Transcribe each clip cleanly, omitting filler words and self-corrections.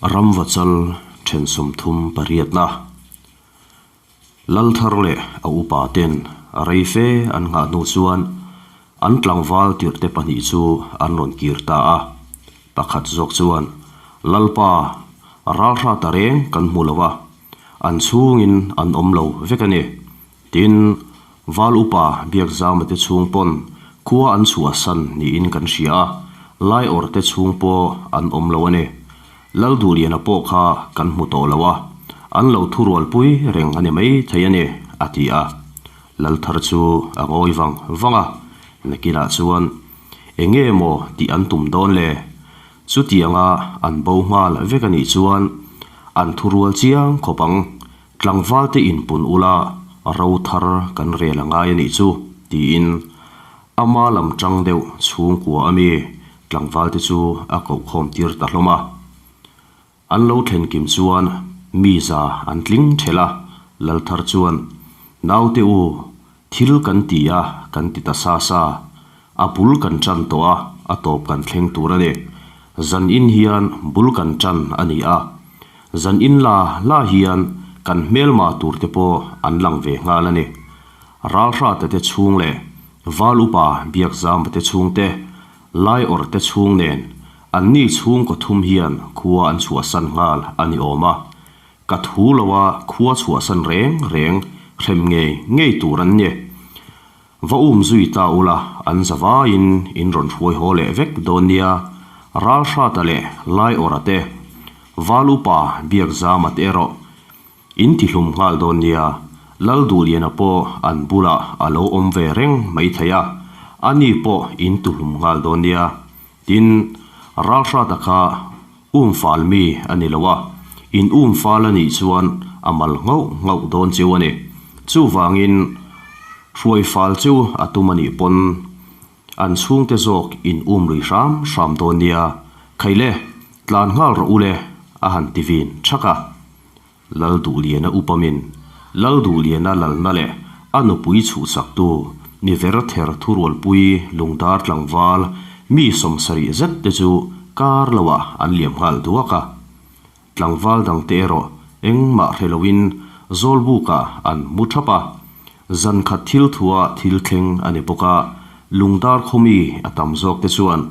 Ramvachal then 38 na. Lal thar leh a upa ten rei fe an nghah hnu chuan an tlangval tirhte pahnih chu an rawn kir ta a. Pakhat zawk chuan, Lalpa, ralhra ta reng kan hmu lo a, an chhungin an awm lo vek a ni. Tin, Val upa Biakzama te chhung pawn khua an chhuahsan niin kan hria a, Laiawrh te chhung pawh an awm lo a ni. Lalduhliana pawh kha kan hmu tawh lo a, an lo thurualpui reng a ni mai thei a ni, a ti a. Lalthar chu a ngawi vang vang a, nakinah chuan, Eng nge maw tih an tum dawn le? Chutianga an bo nghal vek a nih chuan an thurual chiang khawp ang. Tlangvalte inpun ula ro thar kan rel a ngai a nih chu, tiin ama lam tang deuh chhungkua a mi tlangvalte chu a kohkhawm tir ta hlawm a. An lo thlen kim chuan mi za an tling thelh a, Lalthar chuan, Naute u, thil kan ti a, kan ti ta sa sa. A bul kan tan tawh a, a tawp kan thleng tur a ni. Zan in hian bul kan tan a ni a. Zan in la la hian kan hmelma tur te pawh an lang ve nghal a ni. Ralhrate te chhung leh Val upa Biakzama te chhung te, Laiawrh te chhung nen anni chhungkaw thum hian khua an chhuahsan nghal a ni awm a. Ka thu lo a khua chhuahsan reng reng hrem ngei ngei tur an ni. Va um zui ta ula an za vaiin in rawn hruai haw leh vek dawn nia, Ralhrata leh Laiawrha te, Val upa Biakzama te erawh in ti hlum nghal dawn nia, Lalduhliana pawh an bulah a lo awm ve reng mai thei a, ani pawh in tu hlum nghal dawn nia. Tin, Ralhrata kha um fal mi a ni lo a, in um fal a nih chuan a mal nghauh nghauh dawn cheu a ni. Chuvangin, hruai fal cheu a tum a nih pawn an chhungte zawk in um lui hram hram dawn nia, Khaile, tlan nghal rawh u le, a han ti vin thak a. Lalduhliana upamin Lalduhliana lalna leh a nupui chhuhsaktu mi ver ther thurualpui lungdar tlangval mi sawmsarih zet te chu kar loah an liam nghal duak a. Tlangval dangte erawh engmah hre loin Zawlbukah an mu thap a. Zan khat thil thua thil thleng a ni bawk a, lungdar khawmi a tam zawk te chuan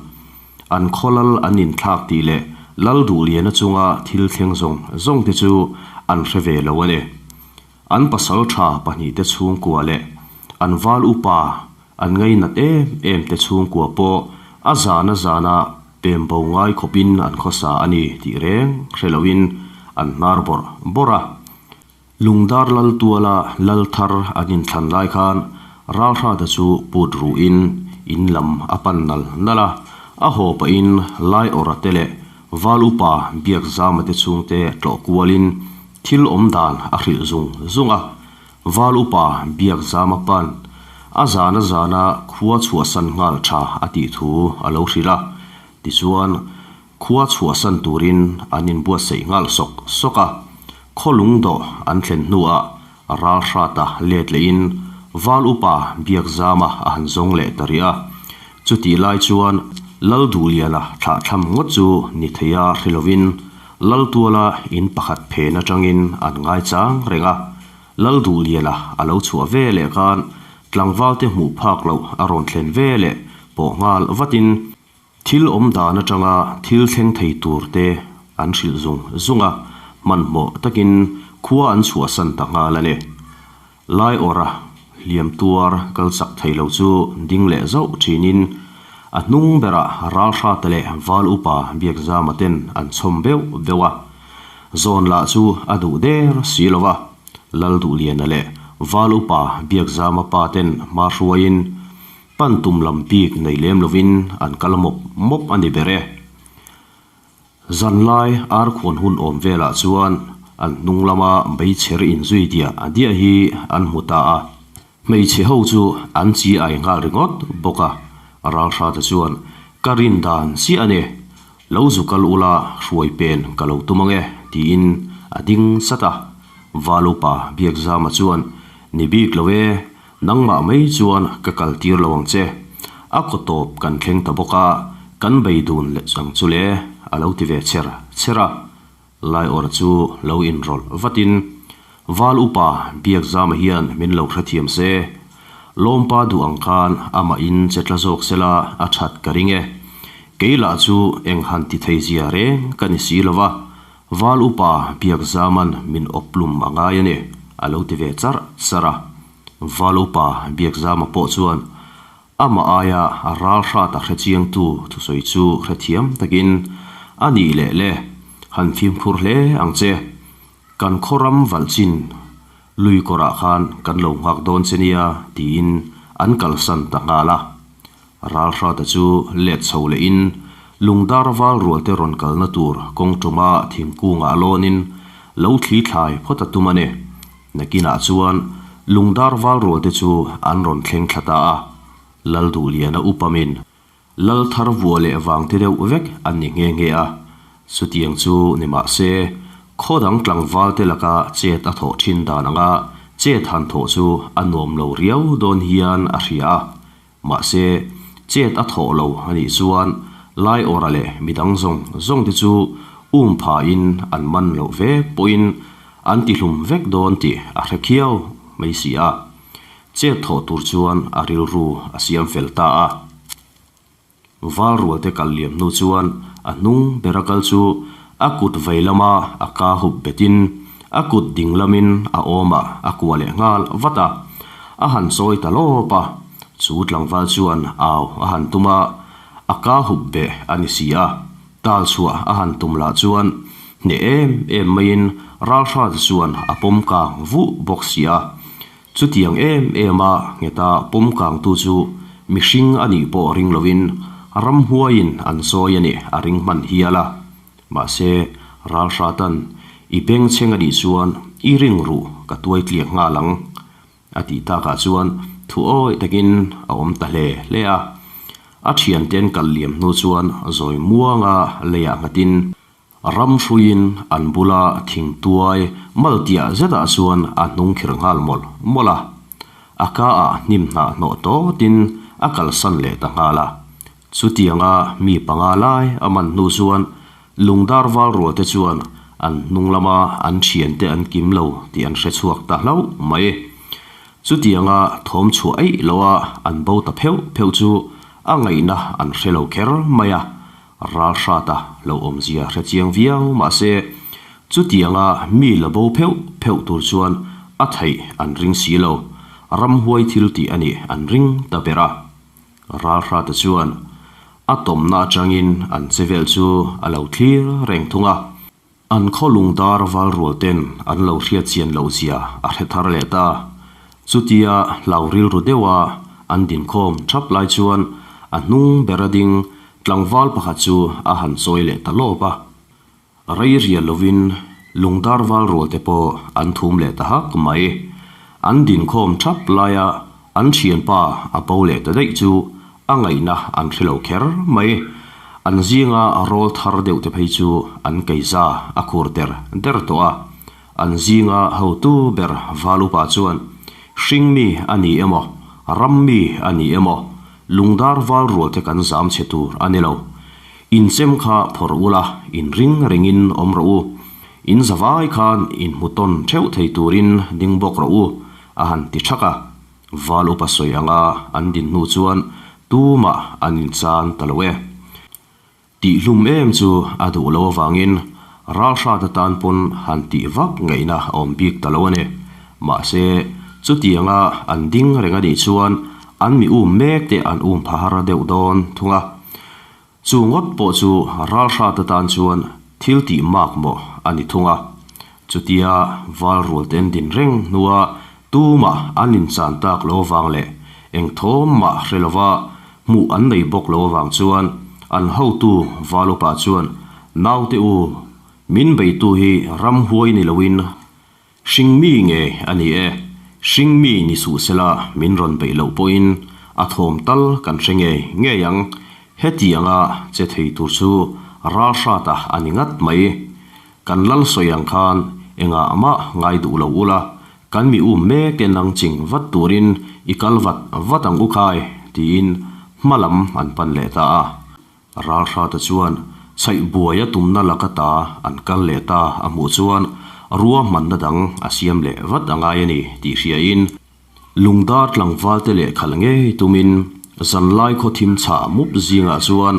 An khaw lal an inthlak tih leh lal duhliana chunga thil thleng zawng zawng te chu an hre ve lo a ni. An pasal tha pahnihte chhungkua leh an val upa an ngainat em em te chhungkua pawh a zana zana pem bo ngai khawpin an khawsa a ni tih reng hre loin an hnar bawrh bawrh a. Lungdar lal tuala lal thar an inthlan lai khan Ralhrata chu put ruhin in lam a pan nal nal a, a haw pahin Laiawrha te leh Val upa Biakzama te chhungte tlawh kualin thil awm dan a hrilh zung zung a. Val upa Biakzama pan a zana zana khua chhuahsan nghal tha a tih thu a lo hrilh a, tichuan Khua chhuahsan turin an inbuatsaih nghal sawk sawk a, khaw lung dawh an thlen hnuah Ralhrata let lehin Val upa Biakzama a han zawng leh ta rih a. Chutih lai chuan Lalduhliana thlahthlam ngawt chu ni theia hre lovin Laltuala in pakhat phen atangin an ngaichang reng a. Lalduhliana a lo chhuah ve leh khan tlangvalte hmuh phak loh a rawn thlen ve leh pawh nghal vatin, Thil awm dan atanga thil thleng thei tur te an hrilh zung zung a, hmanhmawh takin khua an chhuahsan ta nghal a ni. Laiawrha hliam tuar kal chak thei lo chu ding leh zauh thinin a hnung berah Ralhrata leh Val Upa Biakzama ten an chhawm beuh beuh a. Zawn lah chu a duh der si lo va, Lalduhliana leh Val Upa Biakzama pa ten hma hruaiin Pan tum lam bik nei lem lovin an kal mawp mawp a ni ber e. Zanlai ar khuan hun awm velah chuan an hnung lama meichher inzui diah diah hi an hmu ta a. Hmeichhe ho chu an chi ai nghal ringawt bawk a, Ralhrata chuan, Ka rin dan chiah a ni, lo zu kal ula hruai pen ka lo tum ang e, tiin a ding sat a. Valupa Biakzama chuan, Ni bik lo e, Nangmah mai chuan ka kal tir lo ang che. A kaw tawp kan thleng ta bawk a, kan bei dun leh chang chu le, a lo ti ve cher cher a. Laiawrha chu lo inrawlh vatin, Val upa Biakzama hian min lo hrethiam se, Lawmpa duh ang khan amah in che tla zawk sela a that ka ring e. Kei lah chu eng han ti thei zia reng ka ni si lova, Val upa Biakzaman min awplum a ngai a ni, a lo ti ve charh charh a. Val upa Biakzama pawh chuan Amah aia ral hrat a hrechiangtu thusawi chu hrethiam takin, A nih leh le, han fimkhur hle ang che. Kan khaw ram valh chin lui kawrah khan kan lo nghak dawn che nia, tiin an kalsan ta nghal a. Ral hrata chu let chho lehin lungdar val rualte rawn kalna tur kawng tuma thingkungah lawnin lo thli thlai phawt a tum a ni. Nakinah chuan lungdar val rualte chu an rawn thleng thla ta a, Lalduhliana upamin Lal thar vuah leh vang te deuh vek an ni nghe nghe a. Chutiang chu ni mah se, khaw dang tlangval te laka chet a thawh thin dan anga chet han thawh chu a nuam lo riau dawn hian a hria a. Mahse, chet a thawh lo a nih chuan Laiawra leh midang zawng zawng te chu um phain an man loh vek pawhin an tihlum vek dawn tih a hre khiau mai si a. Chet thawh tur chuan a rilru a siam fel ta a. Val rualte kal liam hnu chuan a hnung bera kal chu a kut vei lama a ka hup betin a kut ding lamin a awmah a kua leh nghal vat a, a han chawi ta lawp a, chu tlangval chuan au a han tum a, a ka hup beh a ni si a, tal chhuah a han tum lah chuan hneh em em maiin ralhrat chuan a pawm kang vuh bawk si a, Chutiang em em a ngheta pawm kangtu chu mihring a nih pawh ring lovin ramhuaiin an sawi a nih a ring hman hial a. Mahse, Ralhratan, I bengchheng a nih chuan i ring ruh ka tuai tliak nghal ang, a tih takah chuan thu awih takin a awm ta hle hle a. A thianten kal liam hnu chuan zawi muanga leiah nghatin, Ram hruiin an bula thingtuai maltiah zetah chuan a hnung khir nghal mawlh mawlh a. A ka ah hnim hnah hnawh tawtin a kalsan leh ta nghal a. Chutianga mi panga lai a man hnu chuan lungdar val rual te chuan an hnung lama an thiante an kim lo tih an hre chhuak ta hlauh mai. Chutianga thawm chhuah eih loa an bo ta pheuh pheuh chu a ngaihna an hre lo kher mai a. Ralhrata lo awmzia hre chiang viau mahse, chutianga mi la bo pheuh pheuh tur chuan a theih an ring si lo, ramhuai thil tih a nih an ring ta ber a. Ralhrata chuan a tawmna atangin an che vel chu a lo thlir reng thung a. An khaw lungdar val rual ten an lo hriat chian loh zia a hre thar leh ta. Chutia hlau rilru deuha an dinkhawm thap lai chuan a hnung ber a ding tlangval pakhat chu a han chawi leh ta lawp a. Rei rial lovin lungdar val rual te pawh an thum leh ta hak mai. An dinkhawm thap laia an thianpa a bo leh ta daih chu A ngaihna an hre lo kher mai. An zinga rawl thar deuh te phei chu an keiza a khur der der tawh a. An zinga hotu ber Valupa chuan, Hring mi a ni emaw, ram mi a ni emaw, lungdar val rual te kan zam chhe tur a ni lo. Inchem kha phawrh ula, inring rengin awm rawh u. In zavai khan inhmu tawn theuh thei turin ding bawk rawh u, a han ti thak a. Val upa sawi anga an din hnu chuan tumah an inchan ta lo e. Tihhlum em chu a duh lo avangin ralhrat atan pawn han tih vak ngaihna a awm bik ta lo a ni. Mahse, chutianga an ding reng a nih chuan an mi um mek te an um pha har deuh dawn thung a. Chu ngawt pawh chu ralhrat atan chuan thil tih mak maw a ni thung a. Chutia val rual te an din reng hnua tumah an inchan tak lo avang leh eng thawm mah hre lova hmuh an nei bawk lo avang chuan an hotu val upa chuan naute u min beitu hi ramhuai ni loin Hring mi nge a ni e, hring mi ni suh sela min rawn beih loh pawhin a thawm tal kan hre ngei ngei ang, hetianga che thei tur chu ral hrata a ni ngat mai. Kan lal sawi ang khan engah mah ngai duh lo ula, kan mi um mek te nang ching vat turin i kal vat vat ang u khai, tiin hma lam an pan leh ta a. Ralhrata chuan Chhaih buai a tumna laka ta an kal leh ta a hmuh chuan ruahmanna dang a siam leh vat a ngai a ni tih hriain Lungdar tlangvalte leh khalh ngei tumin zanlai khaw thim chhah mup zingah chuan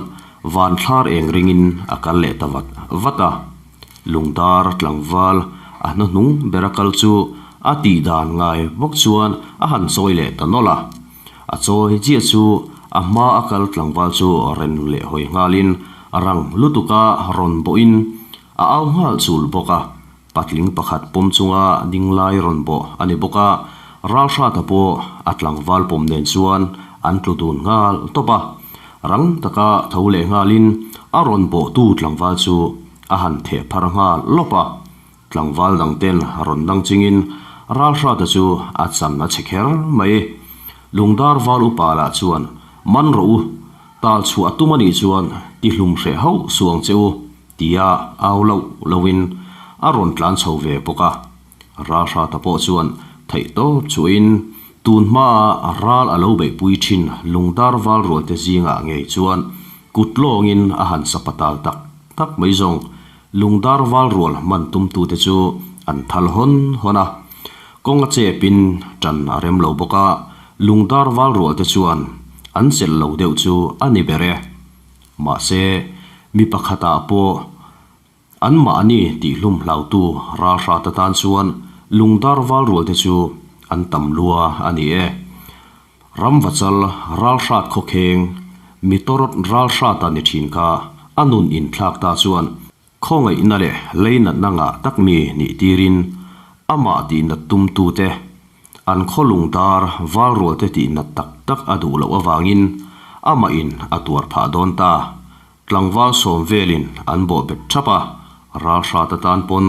vanthlar eng ringin a kal leh ta vat vat a. Lungdar tlangval a hnuhnung bera kal chu a tih dan ngai bawk chuan a han chawi leh ta nawlh a. A chawi chiah chu a hma a kal tlangval chu ren leh hawi nghalin rang lutuka rawn bawhin a au nghal chul bawk a. Patling pakhat pawm chunga ding lai rawn bawh a ni bawk a, Ralhrata pawh a tlangval pawm nen chuan an tlu dun nghal tawp a. Rang taka tho leh nghalin a rawn bawhtu tlangval chu a han theh phar nghal lawp a. Tlangval dang ten rawn dang chingin Ralhrata chu a chan a chhe kher mai. Lungdar val upa lah chuan, Man rawh u, tal chhuah a tum a nih chuan ti hlum hreh hauh suh ang che u, Tia au loh lohin a rawn tlan chho ve bawk a. Ralhrata pawh chuan theih tawp chuahin tun hmaa ral a lo beihpui thin lungdar val rualte zingah ngei chuan kut lawngin a han sapa tal tak tak mai zawng lungdar val rual hman tumtute chu an thal hawn hawn a. Kawng a chepin tan a rem lo bawk a, lungdar val rualte chuan an chelh lo deuh chu a ni ber e. Mahse, mi pakhatah pawh anmahni tihhlum hlautu ralhrat atan chuan lungdar val rualte chu an tam lua a ni e. Ramvachal ralhrat khawkheng mi tawrawt ralhrata ni thin kha a nun inthlak ta chuan Khawngaihna leh leinatna ngah tak mi nih tirin amah tihnat tumtute an khawlung dar valrualte tihnat tak tak a duh loh avangin amahin a tuar phah dawn ta. Tlangval sawm velin an bawh bet thap a, ralhrat atan pawn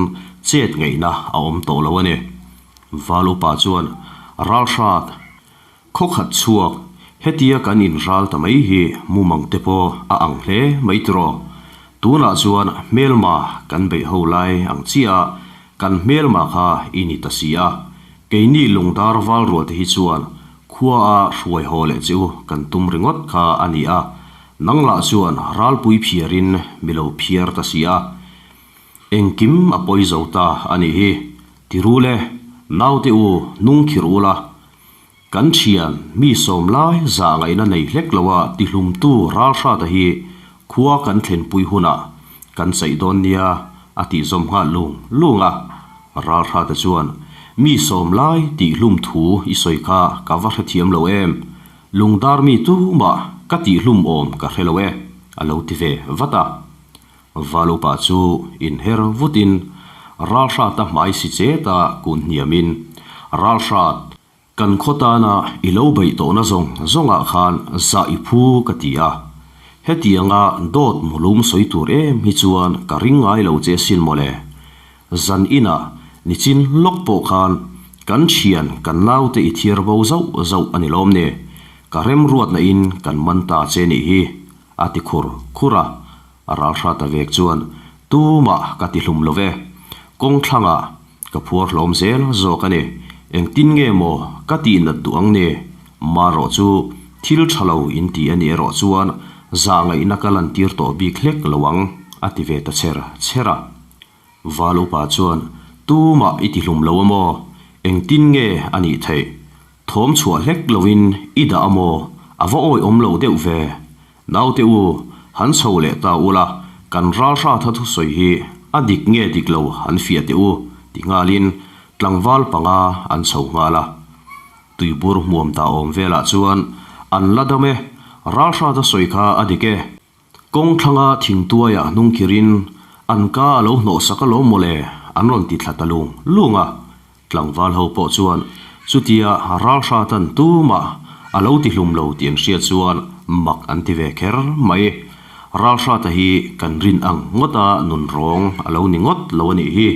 chet ngaihna a awm tawh lo a ni. Val upa chuan ralhrat. Khaw khat chhuak, hetia kan inral ta mai hi mumang te pawh a ang hle mai tiraw? Tunah chuan hmelma kan beih ho lai ang chiah a, kan hmelma kha i ni ta si a. Keini lungdar val rual te hi chuan khua a hruai haw leh che u kan tum ringawt kha a ni a, nang lah chuan ralpui phiarin mi lo phiar ta si a. Engkim a pawi zo ta a nih hi. Tirule, naute u nung khirh ula, Kan thian, mi sawm lai zah ngaihna nei hlek lo a tihlumtu Ralhrata hi khua kan thlenpui hunah kan chaih dawn nia a tih zawm nghal lung lung a. Ralhrata chuan, Mi sawm lai tihhlum thu i sawi kha ka va hrethiam lo em? Lungdar mi tumah ka tihhlum awm ka hre lo e, a lo ti ve vat a. Valupa chu inher vutin Ralhrata hmai si cheta kun hniamin, Ralhrat, Kan khaw tana i lo beih tawhna zawng zawngah khan zah i phu ka ti a, hetianga dawt mulum sawi tur em hi chuan ka ring ngai lo che sin mawle. Zan inah nichin lawk pawh khan kan thian kan naute i thiar bo zauh zauh a ni lawm ni, ka remruatna in kan man ta che nih hi, a ti khur khur a. A ralhrata vek chuan tumah ka ti hlum lo ve, kawng thlangah ka phuar hlawm zel zawk a ni. Engtin nge maw ka tih nat duh ang ni? Marawh chu thil tha lo in ti a nih erawh chuan zah ngaihna ka lantir tawh bik hlek lo ang, a ti ve ta cher cher a. Val upa chuan tumah i ti hlum lo a maw? Engtin nge a nih theih? Thawm chhuah hlek loin i dah a maw? A va awihawm lo deuh ve. Naute u, han chho leh ta ula, kan ralhratha thusawi hi a dik nge dik lo han fiah teh u, ti nghalin tlangval panga an chho nghal a. Tuibur hmuam ta awm velah chuan an la dam e, ralhratha sawi kha a dik e. Kawng thlanga thingtuaiah hnungkhirin an ka a lo hnawhsak alawm mawle, an rawn ti thla ta lung lung a. Tlangval ho pawh chuan chutia ralhratan tumah a lo ti hlum lo tih an hriat chuan mak an ti ve kher mai. Ralhrata hi kan rin ang ngawta nun rawng a lo ni ngawt lo a nih hi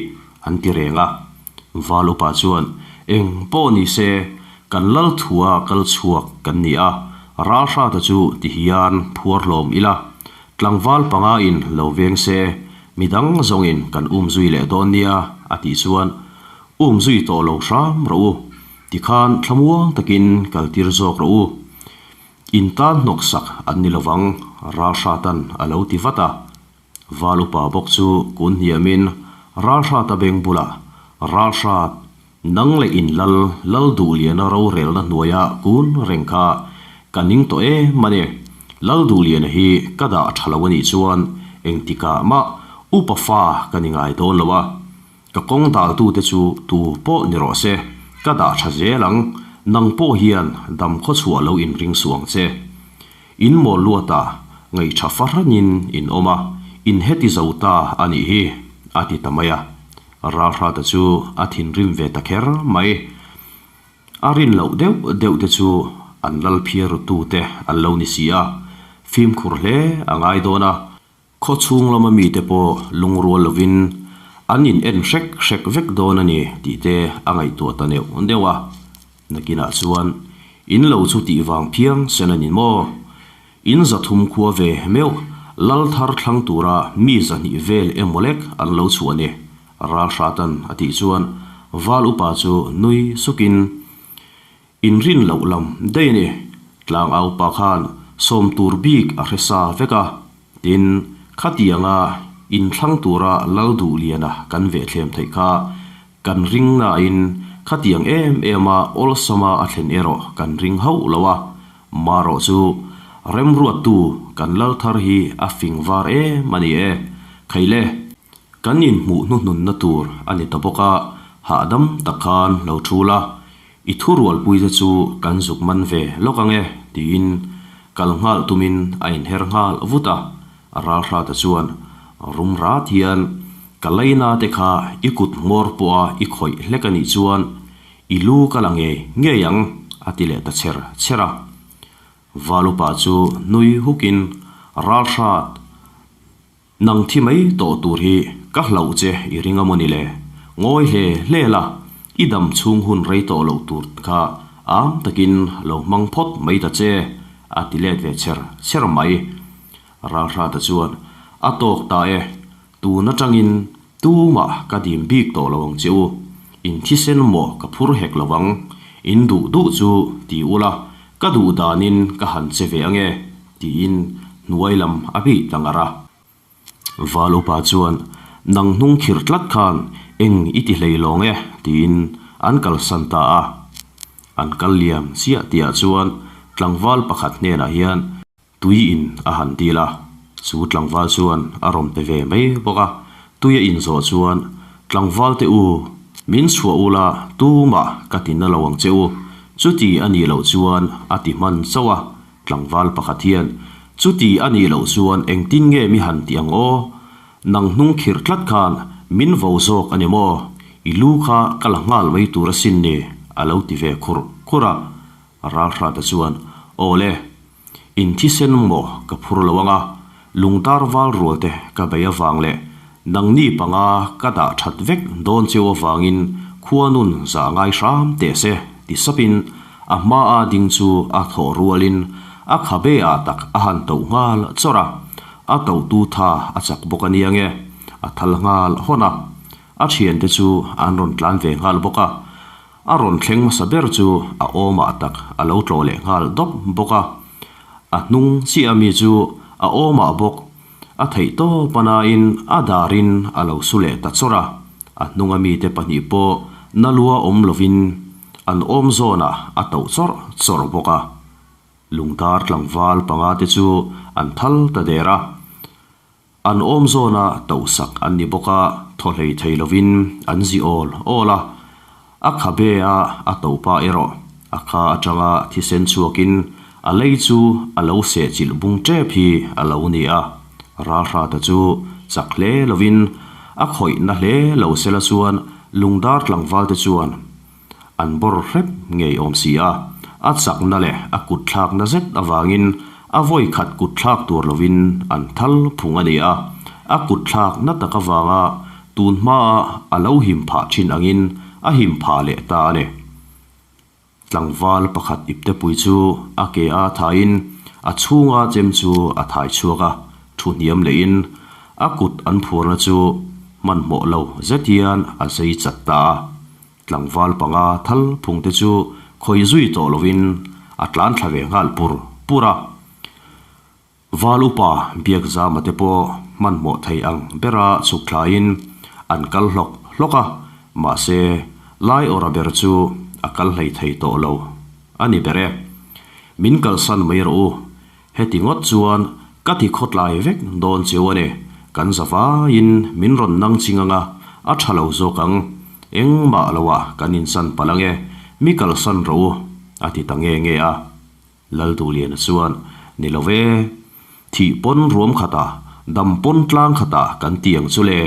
an ti reng a. Val upa chuan eng pawh ni se kan lal thua kal chhuak kan ni a, ralhrata chu ti hian phuar hlawm ila Tlangval panga in lo veng se, midang zawngin kan um zui leh dawn nia a tih chuan um zui tawh lo hram rawh u, tikhan thlamuang takin kal tir zawk rawh u. In tan hnawksak an ni lovang, Ralhratan a lo ti vat a. Val upa bawk chu kun hniamin Ralhrata beng bulah, Ralhrat, nang leh in lal, lal Duhliana rorelna hnuaia kun reng kha ka ning tawh em a ni. Lal Duhliana hi ka dah tha lo a nih chuan engtikah mah upa fa ka ni ngai dawn lo a. Ka kawng daltute chu tu pawh ni rawh se, ka dah tha zel ang, nang pawh hian dam khawchhuah lo inring suh ang che. In mawl luatah ngaihṭha fahranin in awm a, in heti zo ta a nih hi, a ti ta mai a. Ralhrata chu a thinrim ve ta kher mai. A rin loh deuh deuh te chu an lal phiar rutute an lo ni si a, fimkhur hle a ngai dawn a. Khaw chhung lama mite pawh lungrual lovin an in en hrek hrek vek dawn a ni tih te a ngaihtuah ta neuh neuh a. Nakinah chuan in lo chu tih vang phiang sen a ni maw? In zathum khua ve meuh lal thar thlang tura mi zahnih vel emaw lek an lo chhuah ni, Ralhratan a tih chuan Val upa chu nui sukin, Inrin loh lam daih a ni. Tlangau pa khan sawm tur bik a hre sa vek a, tin, khatianga inthlang tura lal duh liana kan vehthlem theih kha kan ring nain khatiang em em a awlsama a thlen erawh kan ring hauh lo a, marawh chu remruattu kan lal thar hi a fing var em a ni e. Khaile, kan inhmuh hnuhnunna tur a ni ta bawk a, hahdam tak khan lo thul a, I thurualpui te chu kan zuk man ve lawk ang e, tiin kal nghal tumin a inher nghal vut a. Ralhrata chuan rum rat hian, Ka laina te kha i kut hmawr pawha i khawih hlek a nih chuan i lu ka la ngei ngei ang, a ti leh ta chher chher a. Valupa chu nui hukin, Ralhrat, Nang thi mai tawh tur hi ka hlauh che i ring a maw ni le? Ngawi hle hle la, i dam chhung hun rei tawh loh tur kha am takin lo hmang phawt mai ta che, a ti let ve chher chher mai. Ralhrata chuan, A tawk ta e, tun atangin tumah ka dim bik tawh lo ang che u. In thisen maw ka phur hek lo ang, in duh duh chu ti ula, ka duh danin ka han che ve ange. Tiin hnuai lam a bih ta ngar a. Val upa chuan, Nang hnung khir tlat khan eng i ti hlei lawng e, tiin an kalsan ta a. An kal liam chiah tihah chuan tlangval pakhat hnenah hian tui in a han dil a. Chu tlangval chuan a rawn pe ve mai bawk a. Tui a inzawh chuan, Tlangval te u, min chhuah ula tumah ka ti na lo ang che u. Chuti a nih loh chuan a ti hman chauh a. Tlangval pakhat hian, Chuti a nih loh chuan engtin nge mi han ti ang aw? Nang hnung khirh tlat khan min vo zawk a ni maw? I lu kha ka la nghal mai tur asin ni, a lo ti ve khurh khurh a. Ralhrata chuan, Aw le, in thisen maw ka phur lo ang a, lungdar val rual te ka bei avang leh nangni panga ka dah that vek dawn cheu avangin khuanun zah ngai hram teh se, ti sapin A hmaa ding chu a thawh rualin a khabe ah tak a han toh nghal chawrh a, a tohtu tha a chak bawk a nia nge, a thal nghal hawn a. A thiante chu an rawn tlan ve nghal bawk a, a rawn thleng hmasa ber chu a awmah tak a lo tlawh leh nghal dawp bawk a. A hnung chiah ami chu a awmah bawk a theih tawp a nain a darin a lo su leh ta chawrh a, a hnunga mite pahnih pawh na lua awm lovin an awm zawnah a toh chawrh chawrh bawk a. Lungtar tlangval panga te chu an thal ta der a, an awm zawna toh sak an ni bawk a, thaw hlei thei lovin an zi awl awl a, A khabe a a to pa erawh a kha atanga thisen chhuakin a lei chu a lo sehchilh bung tep hi a lo ni a. Ralhrata chu chak hle lovin a khawih na hle lo sela chuan lungdar tlangval te chuan an bawr hrep ngei awm si a. A chakna leh a kut thlakna zet avangin a vawi khat kut thlak tur lovin an thal phung a ni a. A kut thlak na tak avanga Tun hmaa a lo him phah thin angin a him phah leh ta a ni. Tlangval pakhat iptepui chu a ke a thaiin a chhunga chem chu a thai chhuak a, thu hniam lehin a kut an phurna chu hmanhmawh lo zet hian a zei chat ta a. Tlangval panga thal phungte chu khawi zui tawh lovin a tlan thla ve nghal pur pur a. Val upa Biakzama te pawh hmanhmawh thei ang bera chhuk thlaiin an kal hlawk hlawk a, mahse Laiawrha ber chu a kal hlei thei tawh lo a ni ber e. Min kalsan mai rawh u, heti ngawt chuan ka ti khawtlai vek dawn cheu a ni, kan za vaiin min rawn nang ching anga a tha lo zawk ang, engmah loah kan insan palh ange, mi kalsan rawh u a ti ta nge nge a. Lalduhliana chuan, Ni lo ve, thih pawn ruam khatah, dam pawn tlang khatah kan ti ang chu le.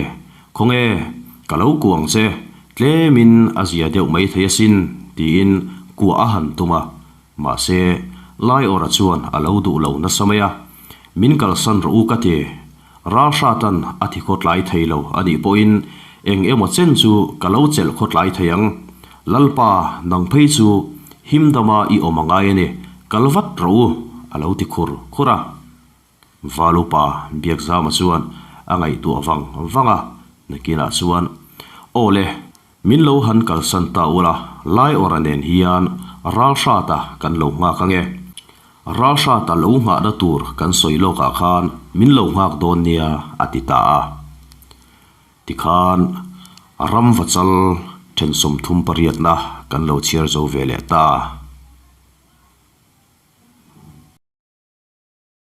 Khawnge, ka lo kuang che, tlemin a zia deuh mai thei asin, tiin kuah a han tum a. Mahse, Laiawra chuan a lo duh lo nasa mai a, Min kalsan rawh u ka ti. Ralhratan a thi khawtlai thei lo a nih pawhin eng emaw chen chu ka lo chelh khawtlai thei ang. Lalpa, nang phei chu himdama i awm a ngai a ni, kal vat rawh u, a lo ti khur khur a. Valupa Biakzama chuan a ngaihtuah vang vang a, nakinah chuan, Aw le, min lo han kalsan ta ula, Laiawra nen hian Ralhrata kan lo nghak ange. Ralhrata lo nghahna tur kan sawi lawkah khan min lo nghak dawn nia a ti ta a. Tikhan ram vachal then 38 na kan lo chhiar zo ve leh ta.